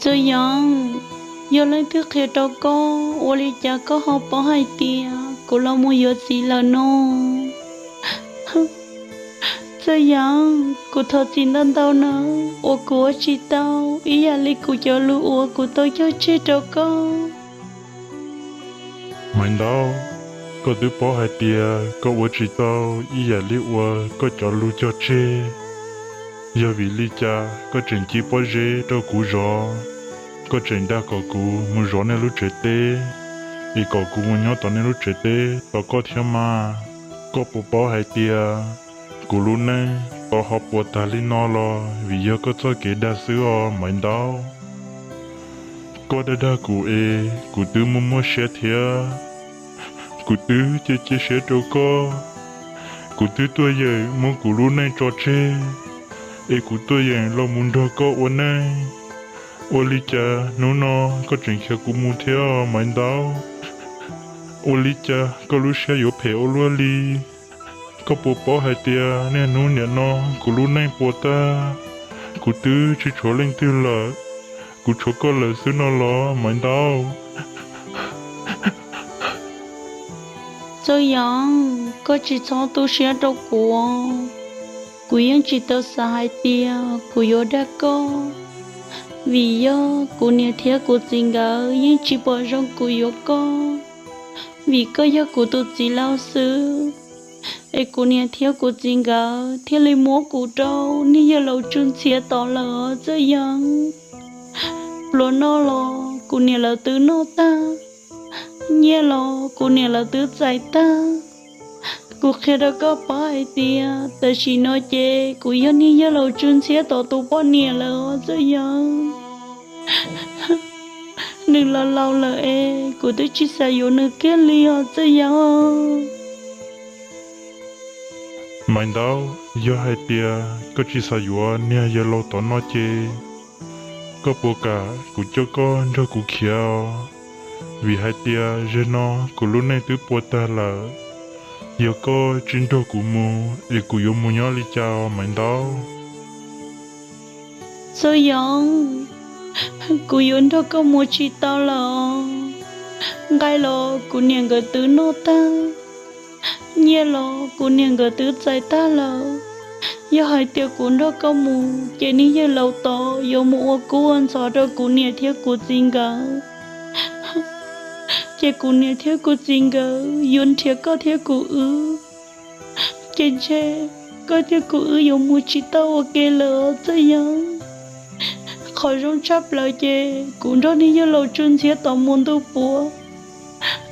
Txawj Yeeb, yog leej twg qhia rau koj, ua li cas koj ho paub hais tias kuv los mus yuav txiv lawm no? Txawj Yeeb, kuv thov txim ntau ntau nawb uas kuv ua tsis tau ib yam li kuv cov lus uas kuv tau cog tseg rau koj. Maiv Ntaub, koj twb paub hais tias koj ua tsis tau ib yam li uas koj cov lus cog tseg. Yog vim li cas koj tseem cia pob zeb rau kuv zov? Koj tseem dag kom kuv mus zov nej lub tsev teb, es kom kuv mus nyob tom nej lub tsev teb tos koj thiab mas. Koj puas paub hais tias kuv lub neej tau ho puas tag li no los vim yog koj txoj kev dag xwb os Maiv Ntaub. Koj dag dag kuv es kuv twb muaj muaj siab thiab. Kuv twb cia cia siab rau koj. Kuv twb tuaj yeem muab kuv lub neej tso tseg, es kuv tuaj yeem los mus nrog koj ua neej. Ua li cas hnub no koj tseem khiav kuv mus thiab Maiv Ntaub? Ua li cas koj lub siab yuav phem ua luaj li? Koj puas paub hais tias niaj hnub niam no kuv lub neej puas tag, kuv twb tsis tshuav leej twg lawm, kuv tshuav koj lawm xwb no los Maiv Ntaub? Txawj Yeeb, koj tsis txhob tu siab rau kuv. Kuv yeej tsis tau xav hais tias kuv yuav dag koj, vim yog kuv niam thiab kuv txiv nkawd yeej tsis pom zoo kuv yuav koj, vim koj yog kuv tus txiv laus xwb. Es kuv niam thiab kuv txiv nkawd thiaj li muab kuv rau niag yawg laus Tsw Ntxhiav tom lawm Txawj Yeeb. Pluas noj los kuv niam lawv twb noj tag, nyiaj los kuv niam lawv twb txais tag. Kuv qhia rau koj paub hais tias tam sim no ces kuv yog niag yawg laus Tsw Ntxhiav tom tus poj niam lawm Txawj Yeeb. Nws los laus lawm es kuv twb tsis xav yuav nws kiag li os Txawj Yeeb. Maiv Ntaub, yog hais tias koj tsis xav yuav niag yawg laus tom no ces koj puas kam kuv coj koj nrog kuv khiav? Vim hais tias zaum no kuv lub neej twb puas tag lawm. Yog koj tsis nrog kuv mus es kuv yuav mus nyob li cas Maiv Ntaub? Txawj Yeeb, kuv yuav nrog koj mus tsis tau lawm. Nqaij los kuv niam nkawd twb noj tag, nyiaj los kuv niam nkawd twb txais tag lawm. Yog hais tias kuv nrog koj mus ces niag yawg laus tod yuav mus ua kub ua ntxhov rau kuv niam thiab kuv txiv nkawd, ces kuv niam thiab kuv txiv nkawd yuav nrhiav koj thiab kuv wb. Ces ntshe koj thiab kuv wb yuav mus tsis tau ua ke lawm Txawj Yeeb. Qhov zoo tshaj plaws ces kuv nrog niag yawg laus Tsw Ntxhiav tod mus ntuj puav,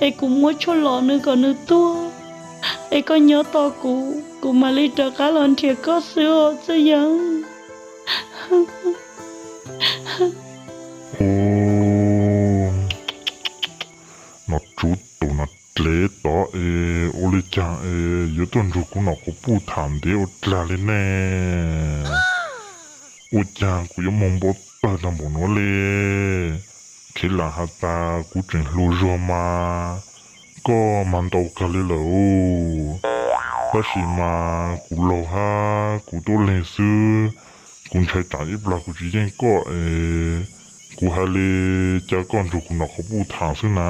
es kuv muab tshuaj los nws kom nws tuag, es koj nyob tos kuv, kuv mam li rov qab los nrhiav koj xwb os Txawj Yeeb. Nom tswv tus no dlev tod es ua li cas es yuav tuaj nrug kuv nom quav puj tham ntev ua dlag li ne? Ua cas kuv yuav moog npau taws tag npaum nuav li? Khiv lam has tas kuv tseem hluas zuag mas koj mas ntau kawg li lawm. Tab sis mas kuv laug hab kuv tuab leeg xwb, kuv ntshai tsam ib plag kuv tsis yeej koj es kuv has li cas koj nrug kuv nom quav puj tham xwb na.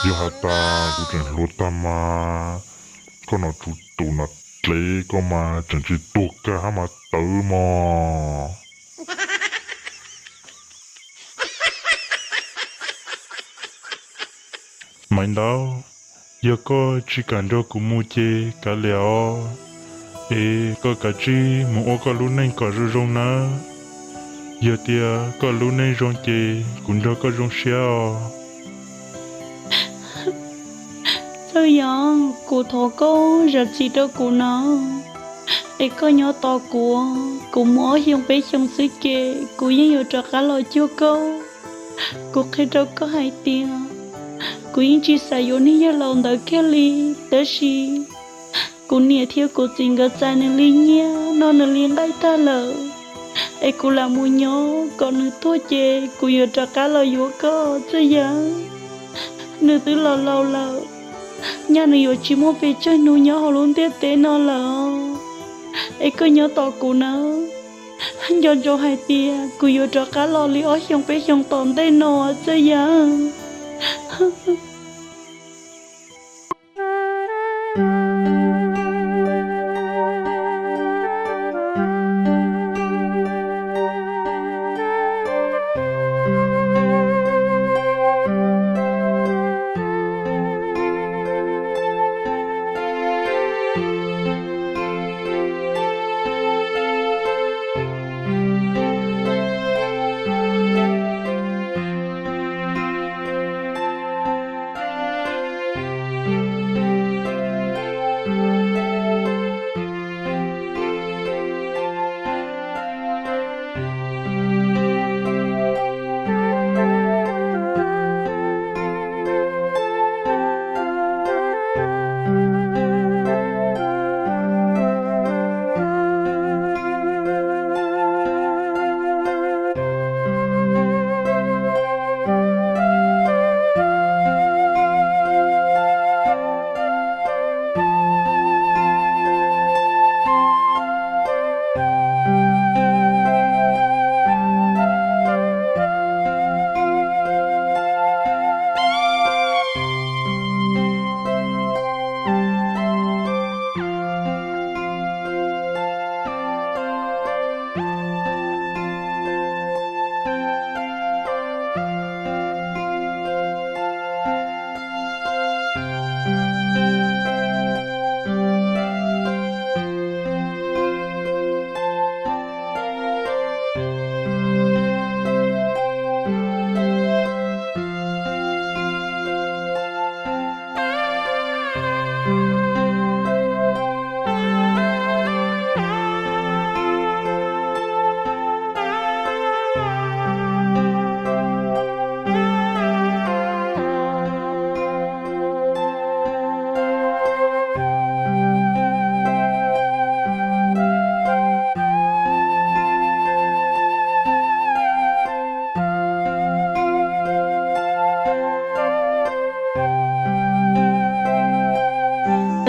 Yog has tas kuv tseem hluas tag mas koj nom tswv tus nom dlev koj mas tseem tsis tuag kawg hab mas tawv mog. Maiv Ntaub, yog koj tsis kam nrug kuv mus ces kav liam os, es koj kav tsij mus ua koj lub neej kom zoo zoo nawb. Yog tias koj lub neej zoo ces kuv nrog koj zoo siab os. Txawj Yeeb, kuv thov koj zam txim rau kuv no, es koj nyob tos kuv, kuv mus ob xyoos peb xyoos xwb ces kuv yeej yuav rov qab los cuag koj. Kuv qhia rau koj hais tias kuv yeej tsis xav yuav niag yawg laus ntawd kiag li, tab sis kuv niam thiab kuv txiv nkawd txais nws li nyiaj, noj nws li nqaij tag lawm, es kuv lam mus nyob kom nws tuag ces kuv yuav rov qab los yuav koj Txawj Yeeb. Nws twb los laus lawm, nyaj nws yuav tsis muaj pes tsawg hnub nyob hauv lub ntiaj teb no lawm, es koj nyob tos kuv nawb. Nco ntsoov hais tias kuv yuav rov qab los li ob xyoos peb xyoos tom ntej no, Txawj Yaj.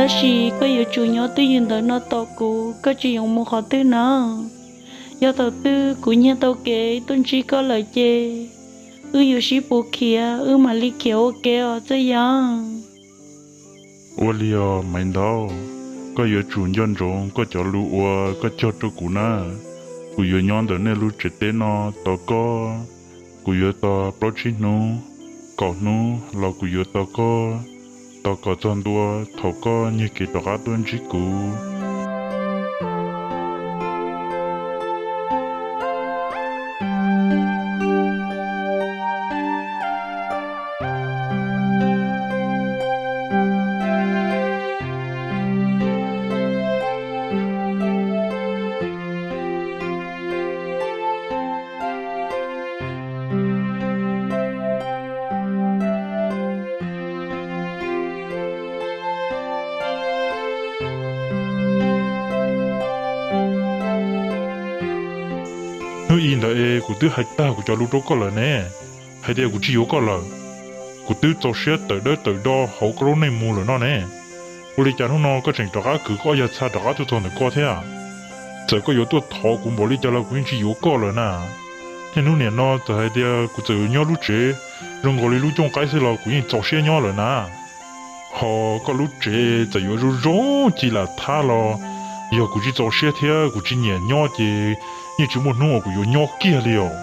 Tab sis koj yuav tsum nyob twj ywm ntawm no tos kuv, koj tsis yuav mus qhov twg na. Yog thaum twg kuv nyiag tau kev tuaj ntsib koj lawm ces wb yuav sib pus khiav, wb mam li khiav ua ke os Txawj Yaj. Ua li os Maiv Ntaub, koj yuav tsum nco ntsoov koj cov lus uas koj cog rau kuv na. Kuv yuav nyob ntawm nej lub tsev teb no tos koj. Kuv yuav tos plaub tsib hnub, kaum hnub los kuv yuav tos koj, tos kom txog ntua thaum koj nyiag kev rov qab tuaj ntsib kuv. Hnub i ntawd es kuv twb hais tag kuv cov lus rau koj lawm ne, hais tias kuv tsis yuav koj lawm. Kuv twb txaus siab tawm dawb tawm do hauv koj lub neej mus lawm no ne. Ua li cas hnub no koj tseem rov qab kwv koj ob yag txha rov qab tuaj txog ntawm ko thiab? Txawm koj yuav tuaj thov kuv npaum li cas los kuv yeej tsis yuav koj lawm na. Niaj hnub niam no txawm hais tias kuv txawm yuav nyob lub tsev zoo nkaus li lub cooj qaib xwb los kuv yeej txaus siab nyob lawm na. Ho koj lub tsev txawm yuav zoo zoo ci lam thab los, yog kuv tsis txaus siab thiab kuv tsis nyiam nyob ces yeej tsis muaj hnub uas kuv yuav nyob kiag li os.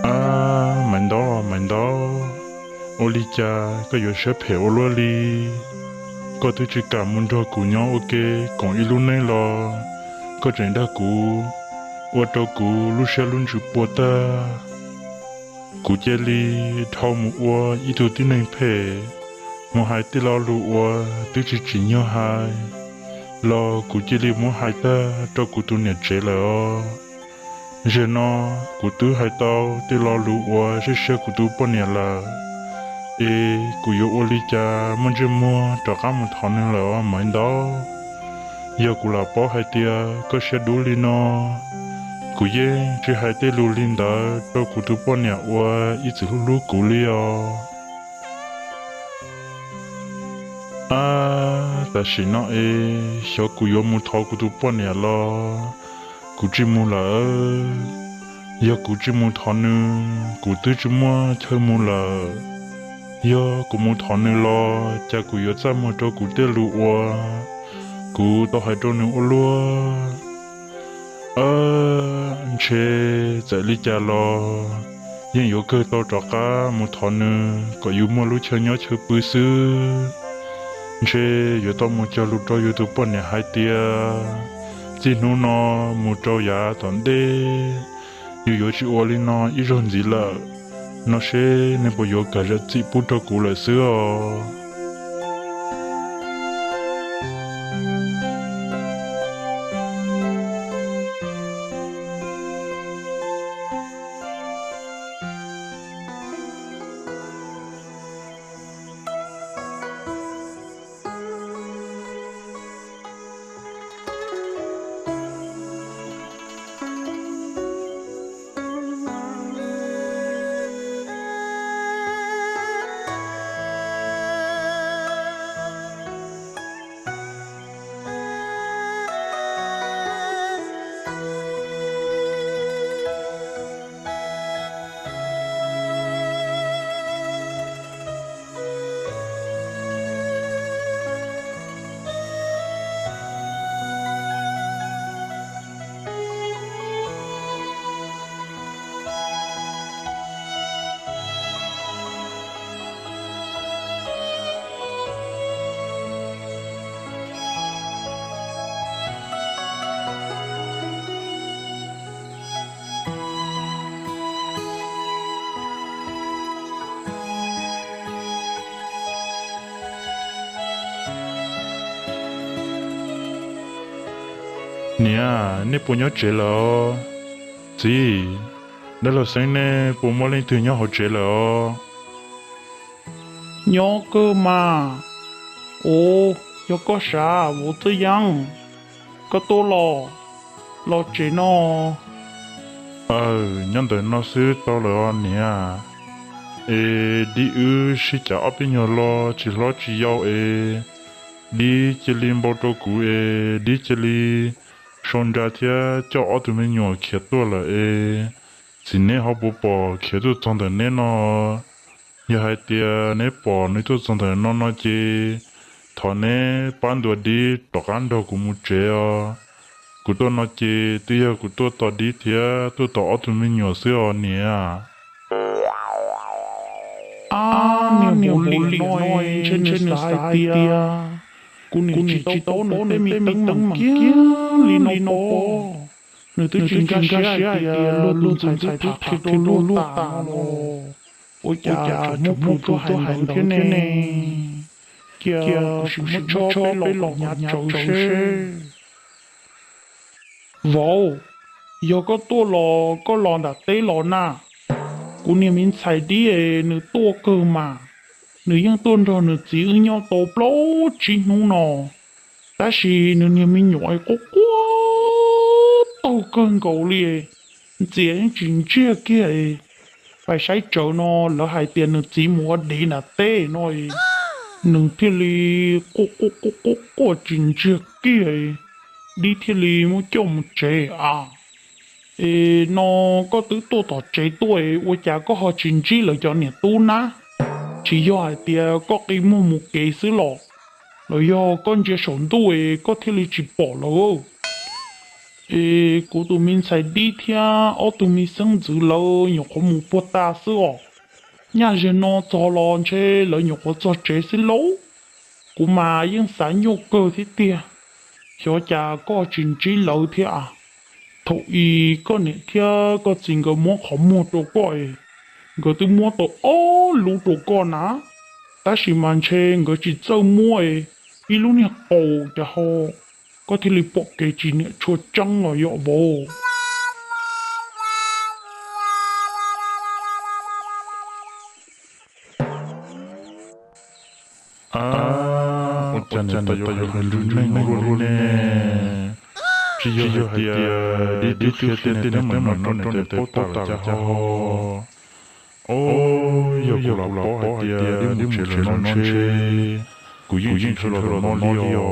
Ab, Maiv Ntaub, Maiv Ntaub, ua li cas koj yuav siab phem ua luaj li? Koj twb tsis kam mus nrog kuv nyob ua ke koom ib lub neej los koj tseem dag kuv, ua rau kuv lub siab lub ntsws puas tag. Kuv cia li dhau mus ua ib tug tib neeg phem, mus hais tej lo lus uas twb tsis tsim nyog hais los kuv cia li muab hais tag rau kuv tus niam tsev lawm os. Zaum no kuv twb hais tau tej lo lus uas siab siab kuv tus poj niam lawm, es kuv yuav ua li cas muaj ntsej muag rov qab mus thov nws lawm os Maiv Ntaub? Yog kuv lam paub hais tias koj siab dub li no, Kuv yeej tsis hais tej lus li ntawd rau kuv tus poj niam uas ib txwm hlub hlub kuv li os. Ab, tam sim no es xyov kuv yuav mus thov kuv tus poj niam los kuv tsis mus lawm. Yog kuv tsis mus thov nws, kuv twb tsis muaj chaw mus lawm. Yog kuv mus thov nws los cas kuv yuav txaj muag rau kuv tej lus uas kuv tau hais rau nws ua luaj. Ntshe txawm li cas los yeej yuav kawg tau rov qab mus thov nws kom yus muaj lub chaw nyob chaw pw xwb. Ntshe yuav tau mus cog lus rau yus tus poj niam hais tias txij hnub no mus rau yav tom ntej yus yuav tsis ua li no ib zaug ntxiv lawm, no seb nws puas yuav kam zam txim pub rau kuv lawm xwb os. Niam, nej puas nyob tsev lawm os? Txiv, dab laug Xeeb nej puas muaj leej twg nyob hauv tsev lawm os? Nyob kawg mas. Ua, yog koj sav, vauv Txawj Yeeb, koj tuaj los, los tsev no. Aw, nyob ntawm no xwb tau lawm os niam. Es dib wb sib cav ob peb nyuag lo tsis hlob tsis yau es, dib cia li npau rau kuv es dib cia li sau ntsa thiab coj ob tug me nyuam khiav tuaj lawm es, txiv neb ho puas pom khiav tuaj txog ntawm neb no? Yog hais tias neb pom nws tuaj txog ntawm no no ces thov neb pab ntuas dib rov qab nrog kuv mus tsev os. Kuv tuaj no ces twb yog kuv tuaj tos dib thiab tuaj tos ob tug me nyuam xwb os niam. Ab, niag vauv Lim no ntshe nws xav hais tias kuv niam tsis tau paub nws tej me teeb meem kiag li no pob. Nws twb tsis nkag siab hais tias luag tus ntxhais twb tham rau luag tas no los, ua cas tseem muab plhws tuaj hais ntawd thiab ne. Cia kuv sim muab tso peb los kom hnyav tsawv seb. Vauv, yog koj tuaj los koj los nram teb los na. Kuv niag me ntxhais dib es nws tuaj kawg mas, nws yeej tuaj nrog nws txiv wb nyob tau plaub tsib hnub no, tab sis nws niag me nyuam quaj quaj taug kawg nkaus li, ntxias yeej tsis ntsiag kiag. Pais saib tsawv no lawv hais tias nws txiv mus ua dev nram teb no, nws thiaj li quaj quaj quaj quaj tsis ntsiag kiag, dib thiaj li muab coj mus tsev a. Es no koj twb tuaj tom tsev tuaj es ua cas koj ho tsis ntsib lawv cov niam tub na? Tsis yog hais tias koj qi muag mus kev xwb los, los yog koj ntsia saum ntuj es koj thiaj li tsis pom lawv? Es kuv tus me ntxhais dib thiab ob tug me xeeb ntxwv lawv nyuam qhuav mus puag ta xwb os. Nyaj zeg no txog los ntshe lawv nyuam qhuav txog tsev xwb lauj. Kuv mas yeej xav nyuaj kawg thiab tiag, xyov cas koj tsis ntsib lawv thiab a. Thaum i koj niam thiab koj txiv nkawd muab qhov muag rau koj es, nkawd twb muab tau ob lub rau koj na, tab sis mas ntshe nkawd tsis txawj muab es, ib lub niag qaus cas ho, koj thiaj li pom kev tsis niam tshua tseeb los yom vauv. Ab, ua cas niam tais yuav hais lus neeg ua luaj li ne? Tsis yog hais tias Dib twb qhia tej niag teeb meem no rau niam tais paub tas lawm cas ho. Os, yog kuv los paub hais tias Dib mus tsev lawm no ntshe kuv yeej tsis nrog los tom no li os.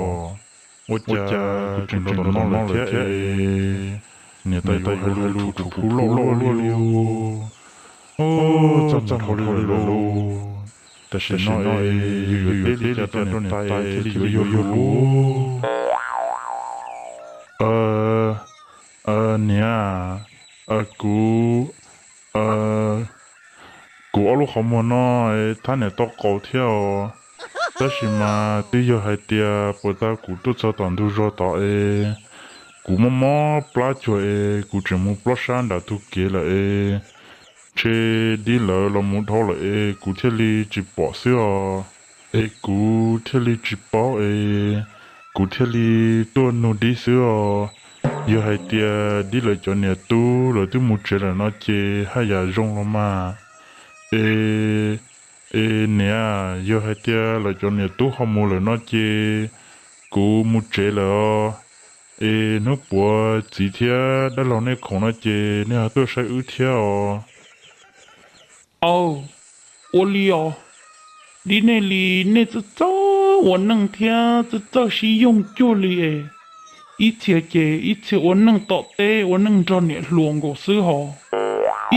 Ua cas kuv tseem nrog tom no lawm thiab es niam tais yuav hais lus tshum tshum loj luaj li. Os, txaj muag dhau li lawm lauj. Tam sim no es yus yuav teb li cas rau niam tais thiaj li yuav yog luag? Niam, kuv, kuv ob lub qhov muag no thab niam tau qaus thiab os. Tab sis mas twb yog hais tias puas tag kuv tuaj txog tom ntug zos tod es kuv mob mob plab cuag es kuv tseem mus plob sab nram tus kev lawm es ntshe Dib lawv los mus dhau lawm es kuv thiaj li tsis pom xwb os. Es kuv thiaj li tsis paub es kuv thiaj li tuaj nug Dib xwb os. Yog hais tias Dib lawv cov niam tub lawv twb mus tsev lawm no ces haj yam zoo los mas. Es, es niam, yog hais tias lawv cov niam tub ho mus lawm no ces kuv mus tsev lawm os. Es hnub puav txiv thiab dab laug nej khoom no ces nej ho tuaj saib wb thiab os. Aw, ua li os. Dib nej li nej txawj txawj ua neej thiab txawj txawj sib yoog cuag li es. Ib txhia ces ib txhia ua neej tom teb ua neej nrog niam hluas nkaus xwb hos.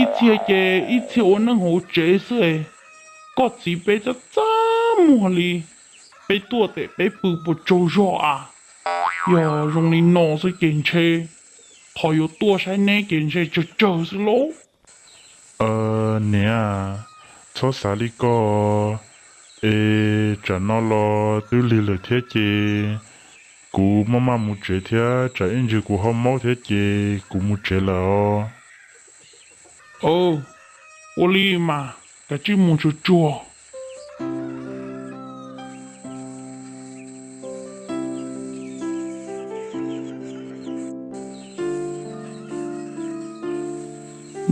Ib txhia ces ib txhia ua neej hauv tsev xwb es. Koj txiv peb txaj txaj muag li, peb tuaj tes peb pw puas tsaug zog a? Yog zoo li no xwb ces ntshe qhov yuav tuaj saib neb ces ntshe tsawg tsawg xwb lauj. Niam, txhob xav li ko. Es tsam no los twb lig lawm thiab ces kuv maj maj mus tsev thiab tsam ib ntsis kuv ho maub thiab ces kuv mus tsev lawm os. Ua li mas, kav tsij mus tsuag tsuag.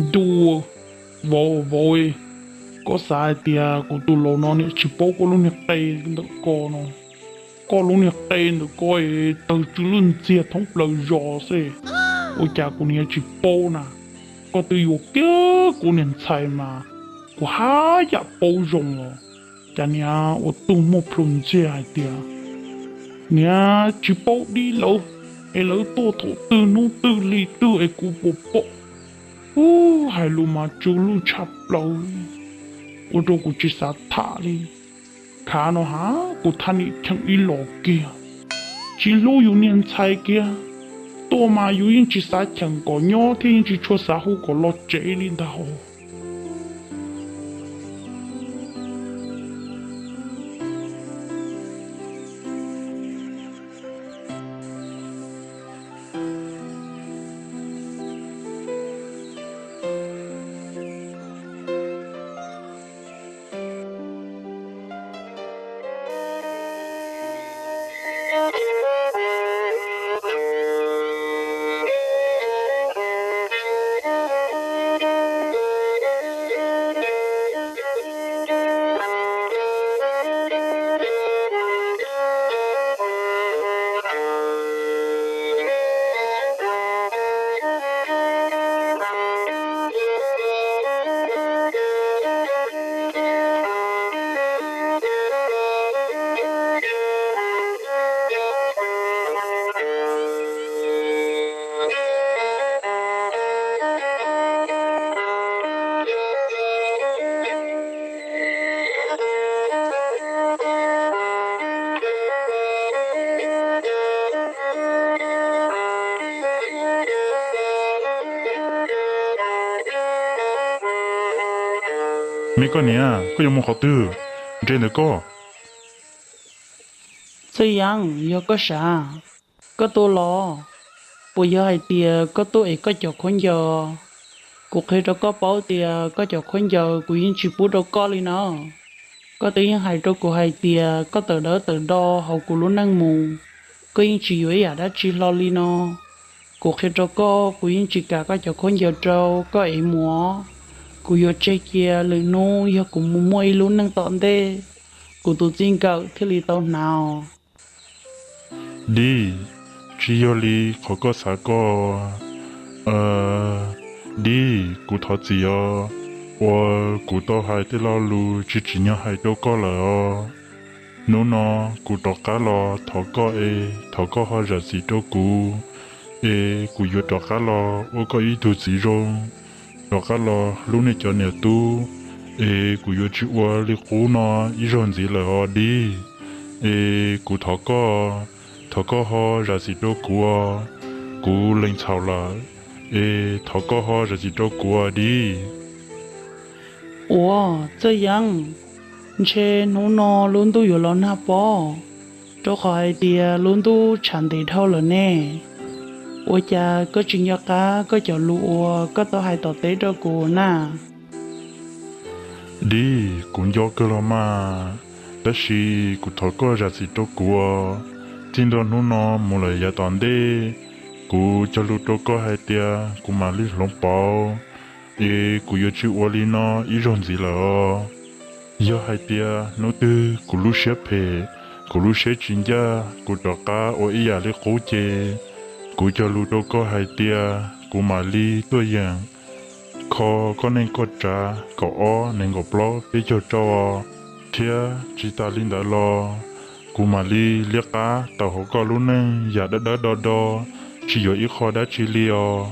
Ntuj, vauv, vauv, koj xav hais tias kuv tus laus no niam tsis paub koj lub niag qe ntawm ko no? Koj lub niag qe ntawm ko es tawg tsw lwj ntxiag thoob plaws zos xwb, ua cas kuv niam tsis paub na? Koj twb yuav kiag kuv niag ntxhais mas kuv haj yam paub zoo los, cas niag ua tug muaj plhus ntxiag hais tias niam tsis paub Dib lawv, es lawv tuaj thaum twg hnub twg hli twg es kuv puas pom. Ub, hais lus mas tsw lwj tshaj plaws, ua rau kuv tsis xav tham li. Khav no ha, kuv thaj niam cheem ib los kiag, tsis hlub yus niag ntxhais kiag, tuaj mas yus yeej tsis xav cheem kom nyob thiab yeej tsis tshua xav hu kom los tsev li ntag hos. Me koj niam, koj yuav mus qhov twg? Nres ntawm koj. Txawj Yeeb, yog koj sav, koj tuaj los? Puas yog hais tias koj tuaj ev koj cov khaub ncaws? Kuv qhia rau koj paub tias koj cov khaub ncaws kuv yeej tsis pub rau koj li no. Koj twb yeej hais rau kuv hais tias koj tawm dawb tawm do hauv kuv lub neej mus, koj yeej tsis yuav ib yam dab tsi hlo li no. Kuv qhia rau koj, kuv yeej tsis kam koj cov khaub ncaws rau koj ev mus. Kuv yuav tseg cia lwm hnub yog kuv mus muaj ib lub neej tom ntej, kuv tus txij nkawm thiaj li tau hnav. Dib, tsis yog li qhov koj xav ko. Dib, kuv thov txim os, uas kuv tau hais tej lo lus tsis tsim nyog hais rau koj lawm os. Hnub no kuv rov qab los thov koj es thov koj ho zam txim rau kuv, es kuv yuav rov qab los ua koj ib tug txiv zoo, rov qab los hlub nej cov niam tub, es kuv yuav tsis ua li qub no ib zaug ntxiv lawm os Dib. Es kuv thov koj, thov koj ho zam txim rau kuv os, kuv lees txhaum lawm, es thov koj ho zam txim rau kuv os Dib. Ua, Txawj Yeeb, ntshe hnub no lub ntuj yuav los nag pob, rau qhov hais tias lub ntuj tshav ntev dhau lawm ne. Ua cas koj tsis nco qab koj cov lus uas koj tau hais tom teb rau kuv na? Dib, kuv nco kawg los mas, tab sis kuv thov koj zam txim rau kuv os. Txij ntua hnub no mus lawm yav tom ntej, kuv cog lus rau koj hais tias kuv mam li hloov pauv, es kuv yuav tsis ua li no ib zaug ntxiv lawm os. Yog hais tias hnub twg kuv lub siab phem, kuv lub siab tsis ncaj, kuv rov qab ua ib yam li qub ces, kuv cog lus rau koj hais tias kuv mam li tuaj yeem kho koj neej koj tsav kaum ob nees nkaum plaub peb caug rau os, thiab tsis tas li ntawd los kuv mam li liab qab tawm hauv koj lub neej yam dawb dawb do do, tsis yuav ib qho dab tsi li os.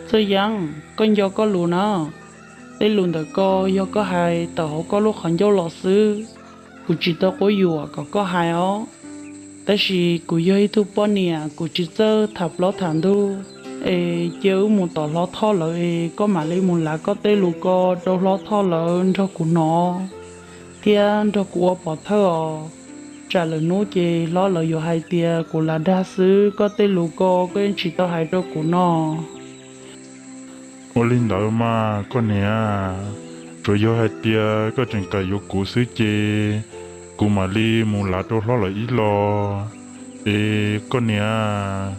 Txawj Yeeb, koj nco koj lus na. Tej lus ntawm ko yog koj hais tawm hauv koj lub qhov ncauj los xwb, kuv tsis tau quab yuam kom koj hais os. Tab sis kuv yog ib tug poj niam, kuv tsis txawj tham plaub tham ntug, es cia wb mus tom hlob Thoj lawv es koj mam li mus lav koj tej lus ko rau hlob Thoj lawv nrog kuv hnov thiab nrog kuv ua pov thawj os. Tsam lwm hnub ces hlob lawv yuav hais tias kuv lav dag xwb, koj tej lus ko koj yeej tsis tau hais rau kuv no. Ua li ntawd mas koj niam, tsuas yog hais tias koj tseem kam yuav kuv xwb ces kuv mam li mus lav rau hlob lawv ib los. Es koj niam,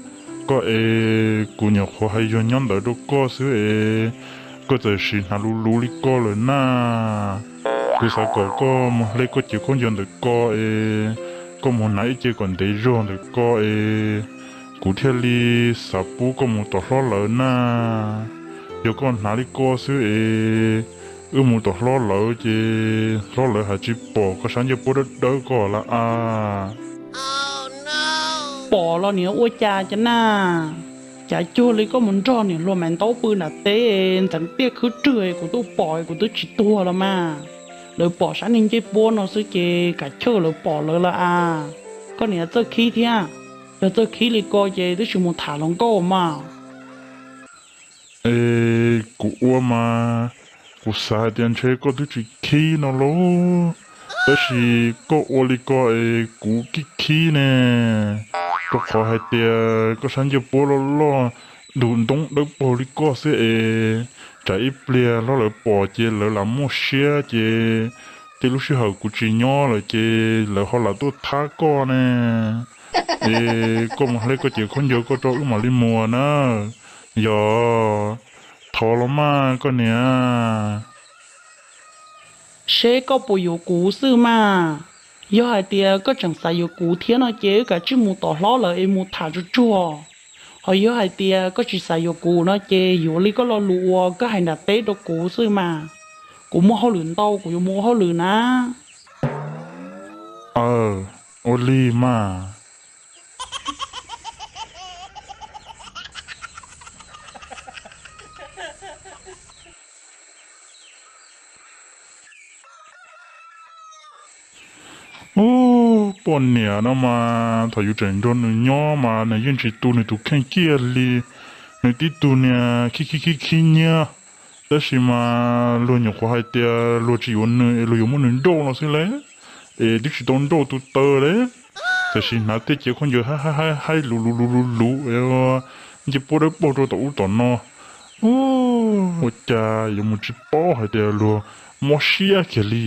koj es kuv nyuam qhuav hais yog nyob ntawd rau koj xwb es koj txawm sim hnav luv luv li ko lawm na. Kuv xav kom koj mus hle koj cev khaub ncaws ntawm ko es koj mus hnav ib ce kom ntev zog ntawm ko es kuv thiaj li xav pub koj mus tom hlob lawv na. Yog koj hnav li ko xwb es wb mus tom hlob lawv ces hlob lawv hais tsis pom koj sab ncej puab dawb dawb ko lawm as. Pom los niam ua cas cas na, cav cuag li koj mus nrog niam hluas Maiv Ntaub pw nram teb ntxeev tiaj khwb rwg kuv twb pom kuv twb tsis tuag los mas. Lawv pom sab niag ncej puab no xwb ces kav chawj lawv pom lawv lawm as. Koj niam txawj khib thiab, yog txawj khib li ko ces twb tsis mus tham hluas nkauj mas. Es kuv ua mas kuv xav hais tias ntshe koj twb tsis khib no lauj, tab sis koj ua li ko es kuv khib khib ne, rau qhov hais tias koj sab ncej puab loj loj, ntug ntoob dawb paug li koj xwb es tsam ib pliag hlob lawv pom ces lawv lam muaj siab ces tej lub sij hawm kuv tsis nyob lawm ces lawv ho lam tuaj thab koj ne. Es koj mus hle koj cev khaub ncaws koj rau wb mam li mus na. Yog, thov los mas koj niam. Seb koj puas yuav kuv xwb mas. Yog hais tias koj tseem xav yuav kuv thiab no ces wb kav tsij mus tom hlob lawv es mus tham tsuag tsuag. Ho yog hais tias koj tsis xav yuav kuv no ces yuav li koj lo lus uas koj hais nram teb rau kuv xwb mas. Kuv muaj hauj lwm ntau, kuv yuav mus ua hauj lwm na. Aw, ua li mas. Ub, poj niam no mas thaum yus tseem nrog nws nyob mas nws yeej tsis tu nws tus kheej kiag li. Nws tib tug niag khib khib khib khib nyiab, tab sis mas luag nyuam qhuav hais tias luag tsis yuav nws es luag yuav muab nws nrauj no xwb lauj. Es twb tsis tau nrauj tus taw li, tiam sis hnav tej cev khaub ncaws haib haib haib luv luv luv luv luv, nce puab dawb paug rau tom ub tom no. Ua cas yuav mus tsis paub hais tias luag mob siab kiag li.